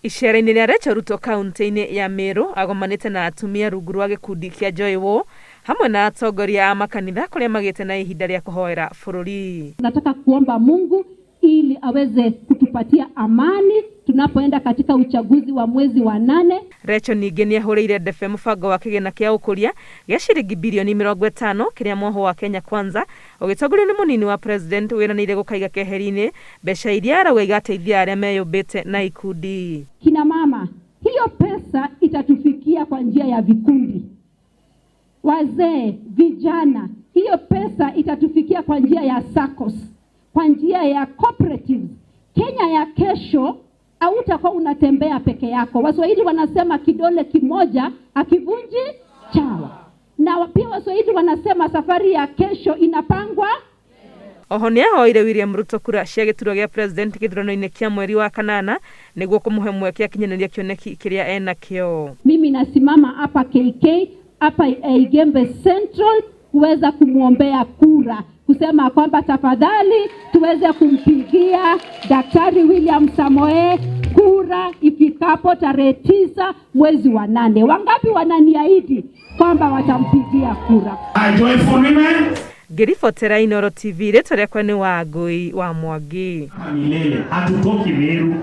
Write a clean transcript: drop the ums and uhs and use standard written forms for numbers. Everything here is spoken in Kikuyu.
Icera-inĩ rĩa Rachel Ruto kaunti-inĩ ya Meru agomanĩte na atumia rungu rwa gĩkundi kĩa Joy War hamwe na atongoria a makanitha kũrĩa magĩte na ihinda rĩa kũhoera bũrũri. Nataka kuomba Mungu ili aweze kutupatia amani tunapoenda katika uchaguzi wa mwezi wa 8. Rachel ningĩ nĩahũrĩire ndebe mũbango wa kĩgĩna kĩa ũkũria gĩa ciringi birioni 50 kĩrĩa mwoho wa Kenya Kwanza ũgĩtongorio nĩ mũnini wa president wĩranĩire gũkaiga keheri-inĩ mbeca iria arauga igateithia arĩa meyũmbĩte na ikundi. Kina mama, hiyo pesa itatufikia kwa njia ya vikundi. Wazee, vijana, hiyo pesa itatufikia kwa njia ya SACCOS, kwa njia ya cooperatives. Kenya ya kesho hautakuwa unatembea peke yako. Waswahili wanasema kidole kimoja hakivunji chawa, na pia Waswahili wanasema safari ya kesho inapangwa. Oho nĩahoire William Ruto kura cia gĩturwa gĩa president gĩthurano-inĩ kĩa mweri wa kanana nĩguo kũmũhe mweke akinyanĩrie kĩoneki kĩrĩa enakĩo. Mimi nasimama hapa KK hapa Igembe Central kuweza kumwombea kura, kusema kwamba tafadhali tuweze kumpigia Daktari William Samoei kura ifikapo tarehe 9 mwezi wa 8. Wangapi wananiahidi kwamba watampigia kura? Joyful women. Ngĩribotera Inooro TV, rĩtwa rĩakwa nĩ Wangũi wa Mwangi. Milele hatutoki Meru.